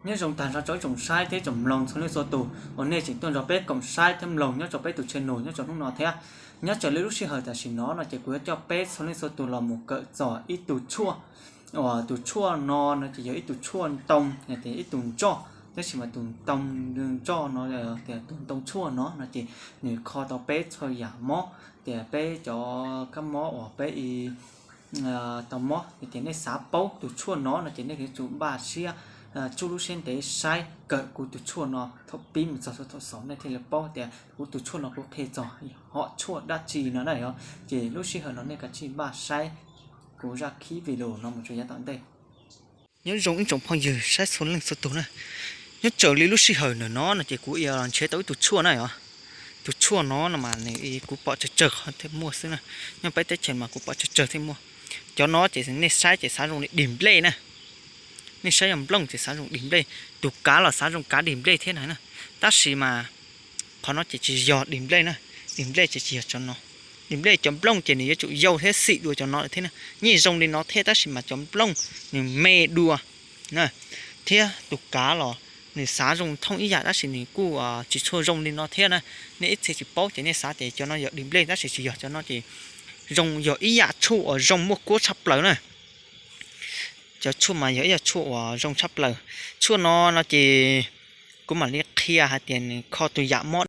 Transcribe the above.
Nyob zoo tag nrho rau ib tsoom saib thiab tsoom mloog txhua leej txhua tus uas nej tseem tuaj nrog peb koom saib thiab mloog nyob rau peb tus channel nyob rau hnub no thiab. Nyob raws li lub sij hawm tam sim no no ces kuv yuav coj peb txhua leej txhua tus los mus kawm txog ib tug tshuaj, uas tus tshuaj no no ces yog ib tug tshuaj ntoo, ib tug ntsoj, tab sis mas tus ntoo ntsoj no, tus ntoo tshuaj no no ces nws kho tau peb txhua yam mob, tias peb cov kab mob uas peb tau mob, ces nej xav paub tus tshuaj no no ces nej yuav tsum npaj siab, tsuj lub siab ntev saib kawm kuv tus tshuaj no thaum pib mus txog thaum xaus nej thiaj li paub tias kuv tus tshuaj no kuv qhia txog hom tshuaj dab tsi no na yog. Ces lub sij hawm no nej kav tsij npaj saib kuv zaj khib video no mus txog yav tom ntej. Nyob zoo ib tsoom phooj ywg saib txhua leej txhua tus na. Nyob raws li lub sij hawm ntawm no no ces kuv nrhiav tau ib tug tshuaj na yog. Tus tshuaj no no mas nws kuv pom tsawg tsawg qhov thiaj muaj xwb na. Nyob peb teb chaws mas kuv pom tsawg tsawg thiaj muaj. Cov no ces nej saib ces xav zoo li dig nplej na. Nej saib yog nplooj ces xav zoo dig nplej, tus kav los xav zoo kav dig nplej thiab na. Tab sis mas qhov no ces tsis yog dig nplej na, dig nplej ces tsis yog cov no. Dig nplej cov nplooj ces nws yuav tsum yau thiab xim dua cov no thiab na. Yeej zoo li no thiab tab sis mas cov nplooj nws me dua na, thiab tus kav los nws xav zoo thooj ib yam tab sis nws kuj tsis tshua zoo li no thiab na. Nej ib txhia tsis paub ces nej xav tias cov no yog dig nplej tab sis tsis yog, cov no ces zoo yog ib yam tshuaj uas zoo muaj kuab tshaj plaws na. Cov tshuaj mas yog ib yam tshuaj uas zoo tshaj plaws. Tshuaj no no ces kuv mam li qhia hais tias nws kho tus yam mob